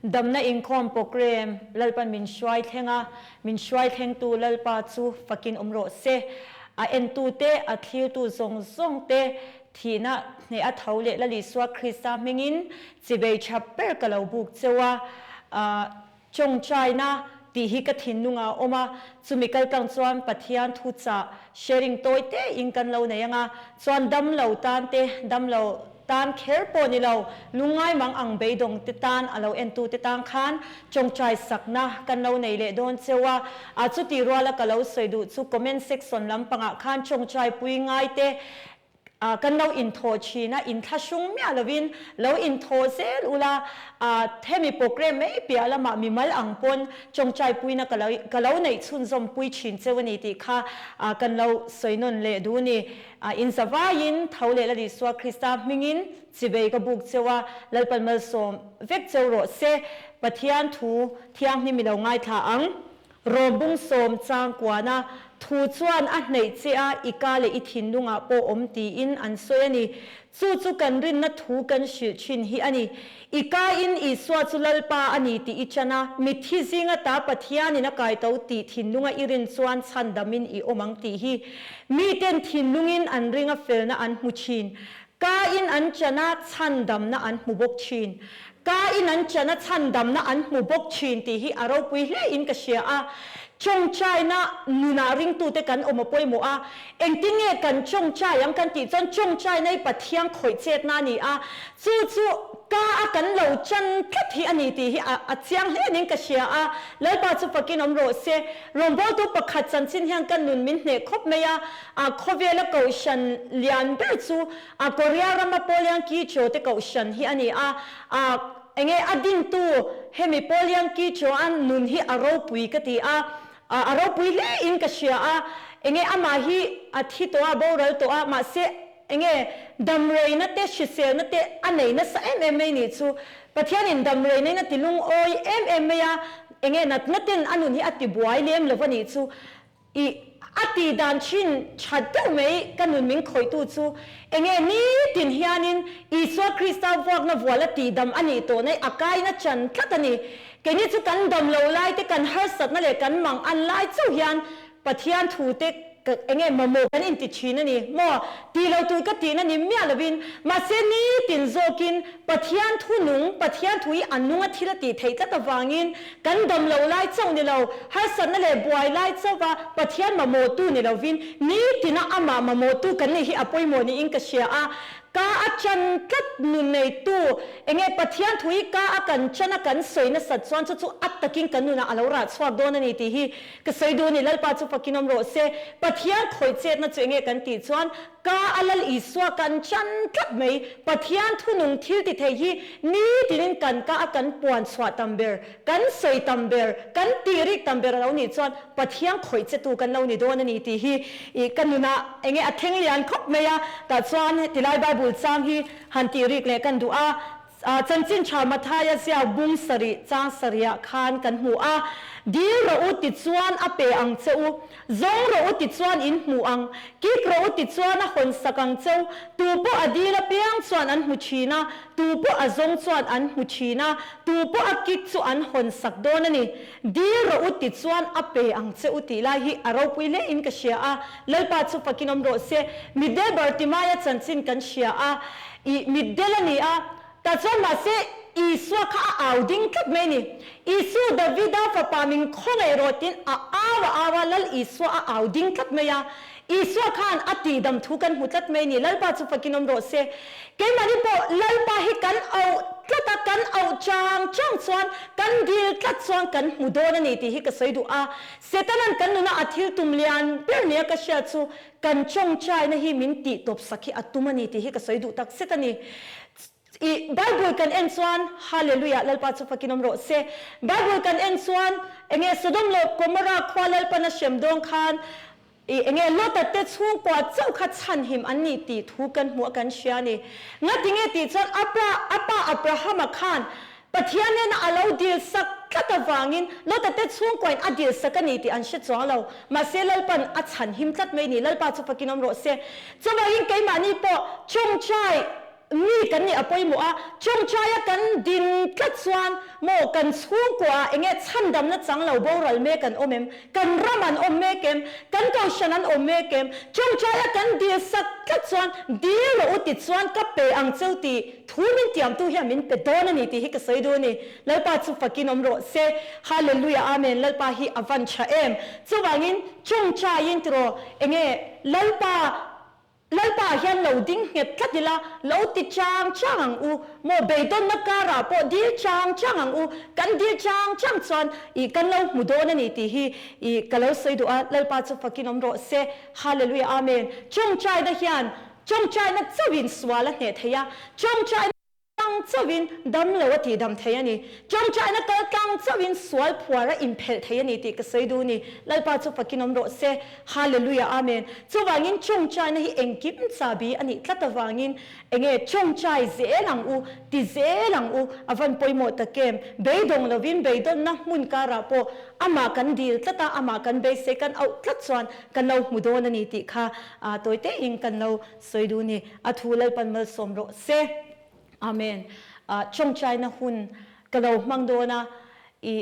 Damna inkhawm program Lalpan min hruai thleng a, min hruai thlengtu Lalpa chu fakin awm rawh se. A entute, a thlirtu zawng zawngte thihna hneh a tho leh Lal Isua Krista hmingin chibei tha ber ka lo buk cheu a. Tawngtaina tih hi ka thinlungah a awm a, chumi kaltlang chuan Pathian thuchah sharing tawi tein kan lo nei anga, chuan damlo tan te, damlo tan kher pawh ni lo, lungngai mang ang beidawng te tan a lo entu te tan khan tawngtai sakna kan lo nei leh dawn cheu a, a chutih ruala ka lo sawi duh chu comment section lampangah khan tawngtai pui ngai te A, kan lo inthawh thin a, inthlahrung miah lovin lo inthawh zel ula, a, hemi program mai piah lamah mimal ang pawn tawngtaipuina ka lo ka lo neih chhunzawm pui thin cheu a ni tih kha a, kan lo sawi nawn leh duh a ni. A, inzavaiin tho leh Lal Isua Krista hmingin chibei ka buk cheu a, Lalpan malsawm vek cheu rawh se. Pathian thu thianghlim i lo ngaithla ang. Rawmbung sawm chang kuana thu chuan a hneih che a, i ka leh i thinlungah pawh awm tiin an sawi a ni. Chu chu kan rinna thu kan hrilh thin hi a ni. I ka-in Isua chu Lalpa a ni tih i chan a, mitthi zinga ta Pathianin a kai to tih thinlunga i rin chuan chhandamin i awm ang tih hi. Miten thinlungin an ring a felna an hmu thin. Ka-in an chan a, chhandamna an hmu bawk thin. Ka in an chan a chhandamna an hmu bawk thin tih hi a ropui hle in ka hria a. Tawngtaina nunah ringtute kan awm a pawimawh a, engtin nge kan tawngtai ang kan tih chuan tawngtaina hi Pathian khawih chetna a ni a, chu chu ka a kan lo chan tlat hi a ni tih hi a chiang hle niin ka hria a. Lalpa chu fakin awm rawh se. Rawngbawltu pakhat chanchin hian ka nun min hneh khawp mai a, a khawvela kohhran lian ber chu A Korea rama Polyang Ki Cho te kohhran hi a ni a, a enge a dintu hemi Polyang Ki Cho a nun hi a ropui ka ti a, a ropui hle in ka hria a, enge amah hi a thi tawh a, boral tawh a, mahse enge damreina te hriselna te a nei nasa em em mai nih chu. Pathianin damreina in a ti lungawi em em mai a, enge natna ten a nun hi a ti buai lem lo a nih chu. I a tih dan thin that deuh mai ka nun min khawihtu chu enge nitin hianin Isua Krista vuakna vual a tihdam a nih tawh nai a kaina chan tlat a ni. Keini chu kan dam lo lai te kan harsatna leh kan mang an lai chauh hian Pathian thu te enge mamawh kan inti thin a ni maw? Tih lo tur ka tihna ni miah lovin mahse nitin zawkin Pathian thu nung, Pathian thu hi a nung a thil a tih theih tlat avangin kan dam lo lai chauh ni lo, harsatna leh buai lai chauha Pathian mamawhtu ni lovin nitina amah mamawhtu kan nih hi a pawimawh niin ka hria a. Ka a chan tlat nun neitu enge Pathian thu hi ka a kan chan a kan sawi nasat chuan chu chu a takin kan nunah a lo rah chhuak dawn a ni tih hi ka sawi duh a ni. Lalpa chu fakin awm rawh se. Pathian khawih chetna chu enge kan tih chuan Ka a Lal Isua kan chan tlat mai. Pathian thunung thil ti thei hi nitinin kan ka a kan puan chhuah tam ber, kan sawi tam ber, kan tih rik tam ber a lo nih chuan Pathian khawih che tu kan lo ni dawn a ni tih hi i ka nunah enge a thleng lian khawp mai a. Tah chuan tilai Bible chang hi han tih rik leh kan duh a. Chanchin tha Mathaia ziak bung sarih chang sarihah khan kan hmu a, Dil rawh u tichuan a pe ang che u, zawng rawh u tichuan in hmu ang, kik rawh u tichuan a hawn sak ang che u, tu pawh a dil apiang chuan an hmu thin a, tu pawh a zawng chuan an hmu thin a, tu pawh a kik chu an hawn sak dawn a ni. Dil rawh u tichuan a pe ang che u tih lai hi a ropui hle in ka hria a, Lalpa chu fakin awm rawh se. Mitdel Bartimaia chanchin kan hria a, I mitdel a ni a, tah chuan mahse Isua kha a au ding tlat mai a ni. Isu, Davida fapa min khawngaih rawh tiin a au a au a, Lal Isua a au ding tlat mai a. Isua khan a tihdam thu kan hmu tlat mai a ni. Lalpa chu fakin awm rawh se. Keimahni pawh Lalpa hi kan auh tlat a, kan auh chang chang chuan, kan dil tlat chuan kan hmu dawn a ni tih hi ka sawi duh a. Setanan kan nuna a thil tum lian ber nia ka hriat chu Kan tawngtaina hi min tih tawp sak hi a tum a ni tih hi ka sawi duh tak zet a ni. I Bible kan en chuan Hallelujah Lalpa chu fakin awm rawh se. Bible kan en chuan enge Sodom leh Gomorrah khua Lalpan a hrem dawn khan i enge Lota te chhungkua chauh kha chhanhim an ni tih thu kan hmuh a kan hria a ni. Ngatinge tih chuan Abra apa Abrahama khan Pathian nena a lo dil sak tlat avangin Lota te chhungkuain a dil sak a ni tih an hre chuang lo. Mahse Lalpan a chhan him tlat mai ni. Lalpa chu fakin awm rawh se. Chuvangin keimahni pawh chawngchai. mi kan nih a pawimawh a, tawngtaia kan din tlat chuan maw kan chhungkua ah enge chhandamna chang lo boral mek an awm em, kan ram an awm mek em, kan kohhran an awm mek em, tawngtaia kan dil sak tlat chuan dil rawh u tichuan ka pe ang cheu tih thu min tiamtu hian min pe dawn a ni tih hi ka sawi duh a ni. Lalpa chu fakin awm rawh se. Hallelujah Amen Lalpa hi a van tha em. Chuvangin tawngtaiin tiraw enge Lalpa Lalpa ah hian lo ding nghet tlat ila, lo ti chang chang ang u. Maw beidawnna karah pawh dil chang chang ang u. Kan dil chang chang chuan ih kan lo hmu dawn a ni tih hi ih ka lo sawi duh a, Lalpa chu fakin awm rawh se. Hallelujah Amen. Tawngtaina hian tawngtaina chauhin sual a hneh thei a, tawngtaina. Tlang chauhin dam lo a tihdam thei a ni. Tawngtaina kal tlang chauhin sual phuar a inphelh thei a ni tih ka sawi duh a ni. Lalpa chu fakin awm rawh se. Hallelujah Amen. Chuvangin tawngtaina hi engkim chahbi a nih tlat avangin enge tawngtai zel ang u, ti zel ang u a van pawimawh tak em. Beidawng lovin beidawnna hmun karah pawh amah kan dil tlat a, amah kan beisei kan auh tlat chuan kan lo hmu dawn a ni tih kha tawi tein kan lo Sawi duh ni, a thu Lalpan malsawm rawh se. Amen. Tawngtaina hun ka lo hmang dawn a, i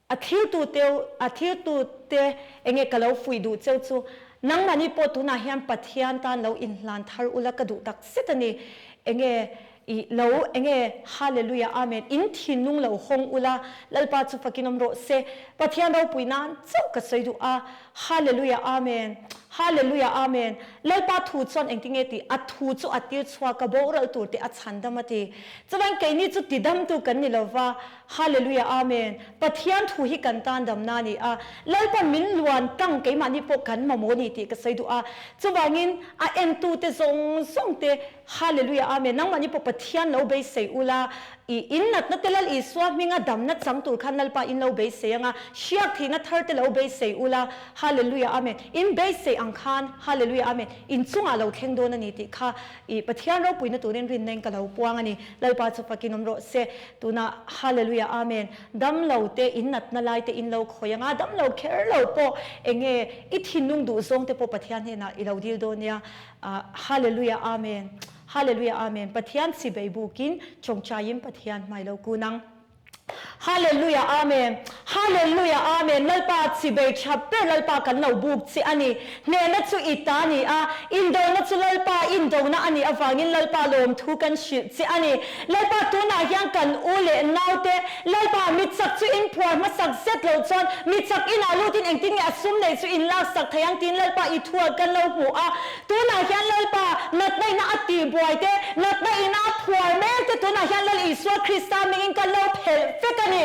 a thiltu teu a thiltu te enge ka lo fuih duh cheu chu nangmahni pawh tunah hian Pathian tan lo inhlan thar ula ka duh tak zet a ni. Enge i lo enge Hallelujah Amen in thinlung lo hawng ula Lalpa chu fakin awm rawh se. Pathian ropui nan chauh ka sawi duh a. Hallelujah Amen Hallelujah Amen Lalpa thu chuan engtinge tih a thu chu a tir chhuak a boral tur tih a chhan dam a ti. Chuan keini chu tidamtu kan ni lova Hallelujah Amen Pathian thu hi kan tan damna a ni a Lalpa min luan tang keimahni pawh kan mamawh ni tih ka sawi duh a chuvangin a entute zawng zawng te Hallelujah Amen nangmahni pawh Pathian lo beisei ula i in natna te Lal Isua hminga damna chang tur khan Lalpa in lo beisei anga hriak thihna thar te lo beisei ula Hallelujah Amen in beisei ang khan Hallelujah Amen in chungah lo thleng dawn a ni tih kha i Pathian ropuina turin rinna in ka lo puang a ni Lalpa chu fakin awm rawh se tunah Hallelujah Amen damlo te in natna lai te in lo khawi anga damlo kher lo pawh enge i thinlung duh zawng te pawh Pathian hnenah i lo dil dawn nia Hallelujah Amen Hallelujah Amen Pathian chibei bukin tawngtaiin Pathian hmai lo kun ang Hallelujah Amen Hallelujah Amen Lalpa chibei tha ber Lalpa kan lo buk che a ni hnehna chu i ta a ni a indona chu Lalpa indona a nih avangin Lalpa lawmthu kan hrilh che a ni Lalpa tunah hian kan u leh naute Lalpa mi chak chu in phuar hmasak zet loh chuan mi chak inah lutin engtin nge a sum neih chu in laksak thei ang tiin Lalpa i thuah kan lo hmu a. Tunah hian Lalpa natna ina a tihbuai te, natna ina a phuar mek te tunah hian Lal Isua Krista hmingin kan lo phelh vek a ni.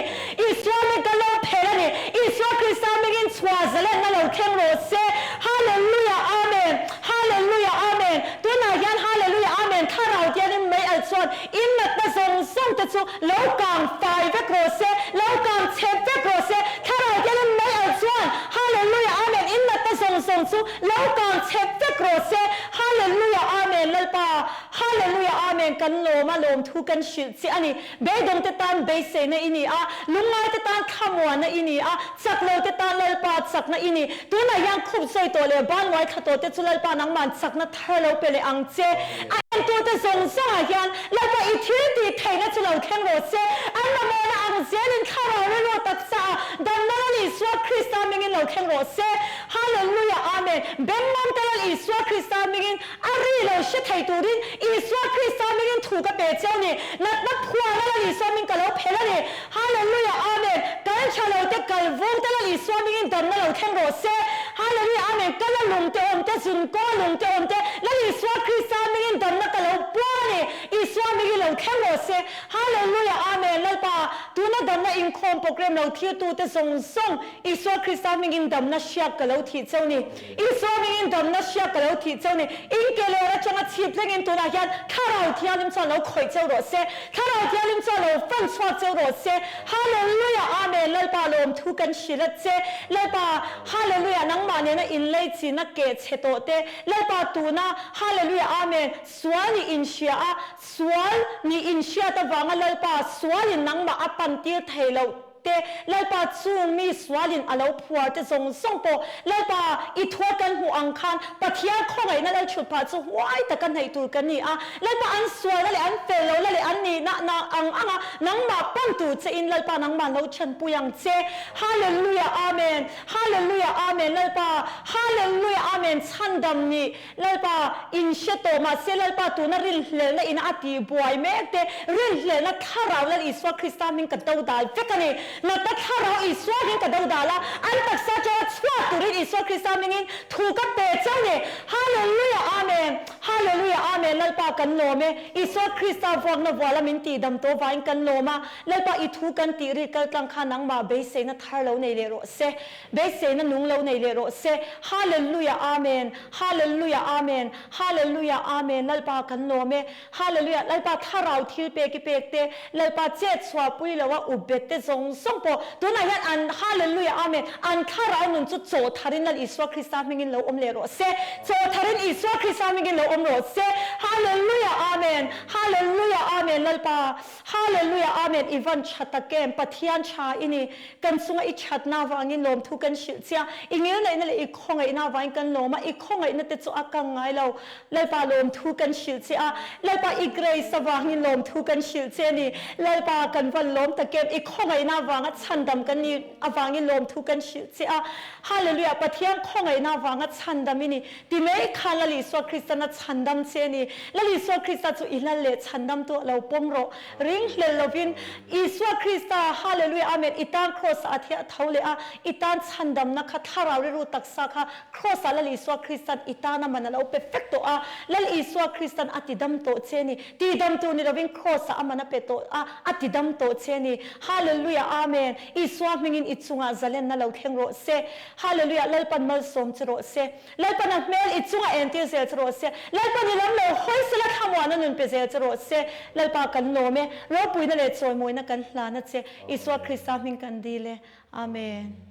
Isua hming kan lo phelh a ni. Isua Krista hmingin chhuah zalenna lo thleng rawh se. Hallelujah Amen! Hallelujah Amen! Tunah hian Hallelujah Amen thlarau tianin mei alh chuan In natna zawng zawng te chu lo kang fai vek rawh se, lo kang chhe vek rawh se, Thlarau hianin mei alh chuan Hallelujah Amen in natna zawng zawng chu lo kang chhe vek rawh se, Hallelujah Amen Lalpa Hallelujah Amen kan lawm a lawmthu kan hrilh che a ni, beidawng te tan beiseina i ni a, lungngai te tan thlamuanna i ni a, chak lo te tan Lalpa chakna i ni, tunah hian khup sawi tawh leh ban nguai thla tawh te chu Lalpa nangman chakna thar lo pe leh ang che. A entute zawng zawngah hian Lalpa i thil tih theihna chu lo thleng rawh se. An mamawhna ang zelin thlarau rilru taksa ah damna Lal Isua Krista hmingin lo thleng rawh se. Hallelujah Amen. Bengmawmte Lal Isua Krista hmingin a ri lo hre thei turin Isua Krista hmingin thu ka pe cheu ni. Natna phuana Lal Isua hming ka lo phelh a ni. Hallelujah Amen Kal tha lo te kal vung te Lal Isua hmingin damna lo thleng rawh se Hallelujah Amen Kal a lung te awm te zun kawng a lung te awm te Lal Isua Krista hmingin damna ka lo puang a ni Isua hmingin lo thleng rawh se Hallelujah Amen Lalpa tuna damna inkhawm program lo thlir tu te zawng zawng Isua Krista hmingin damna hriak ka lo thih cheu ni. Isua hmingin damna hriak ka lo thih cheu ni. In ke ler atanga chhip thlengin tunah hian Thlarau Thianghlim chuan lo khawih cheu rawh se. Thlarau Thianghlim chuan lo fan chhuak cheu rawh se. Hallelujah Amen Lalpa lawmthu kan hrilh a che. Lalpa Hallelujah nangmah nena inlei china keh chhe tawh te. Lalpa tuna Hallelujah Amen sual nih inhria a, sual nih inhriat avanga Lalpa sualin nangmah a pan tir thei loh. te, Lalpa chung mi sualin a lo phuar te zawng zawng pawh Lalpa i thuat kan hmuh ang khan Pathian khawngaihna lal thut phah chu huai taka hnaih tur kan ni a. Lalpa an sualna leh an fel lohna leh an nihna na ang anga nangmah pan tur che in Lalpa nangmah lo chhanpui ang che. Hallelujah Amen Hallelujah Amen Lalpa Hallelujah Amen chhandam nih Lalpa in hre tawh mahse Lalpa tuna rinhlelhna ina a tih buai mek te rinhlelhna thlarau Lal Isua Krista hming ka do dal vek a ni. Natna thlarau Isua hming ka do dal a, an taksa atanga chhuak turin Isua Krista hmingin thu ka pe chauh ni. Hallelujah Amen Hallelujah Amen Lalpa kan lawm e Isua Krista vuakna vuala min tih dam tawh vangin kan lawm a Lalpa i thu kan tih ri kal tlang kha nangmah beiseina thar lo nei leh rawh se Beiseina nung lo nei leh rawh se. Hallelujah Amen Hallelujah Amen Hallelujah Amen Lalpa kan lawm e Hallelujah Lalpa thlarau thil pek i pek te Lalpa chet chhuah pui lo a up bet te zawng zawng pawh tunah hian an Hallelujah Amen an thlarau nun chu chaw tharin Lal Isua Krista hmingin lo awm leh rawh se chaw tharin Isua Krista hmingin lo awm rawh se Hallelujah Amen Hallelujah Amen Lalpa Hallelujah Amen i van tha tak em Pathian tha i ni Kan chunga i thatna avangin lawmthu kan hrilh che a, i ngilneihna leh i khawngaihna avangin kan lawm a, i khawngaihna te chu a kang ngai lo. Lalpa lawmthu kan hrilh che a, Lalpa i grace avangin lawmthu kan hrilh che a ni. Lalpa kan van lawm tak em, i khawngaihna avanga chhandam kan ni avangin lawmthu kan hrilh che a. Hallelujah, Pathian khawngaihna avanga chhandam i ni. Ti mai khan Lal Isua Kristan a chhandam che a ni. Lal Isua Krista chu i lal leh chhandamtu a lo pawm rawh. Ringhlel lovin, Isua Krista, Hallelujah, Amen, i tan Kraws-ah a thiah tho leh a, i tan chhandamna kha, thlarau rilru taksa kha, Kraws-ah Lal Isua Kristan i tan a man a lo pe vek tawh a, Lal Isua Kristan a tidam tawh che a ni. Tidam tur ni lovin Kraws-ah a man a pe tawh a, a tidam tawh che a ni. Hallelujah, Amen, Isua hmingin i chungah zalenna lo thleng rawh se. Hallelujah, Lalpan malsawm che rawh se. Lalpan a hmel i chunga entir zel che rawh se. Lalpan i lam lo hawi sela thlamuahna nun pe zel che rawh se. Lalpa kan lawm e, ropuina leh chawimawina kan hlan a che. Isua Krista hming kan dil e. Amen.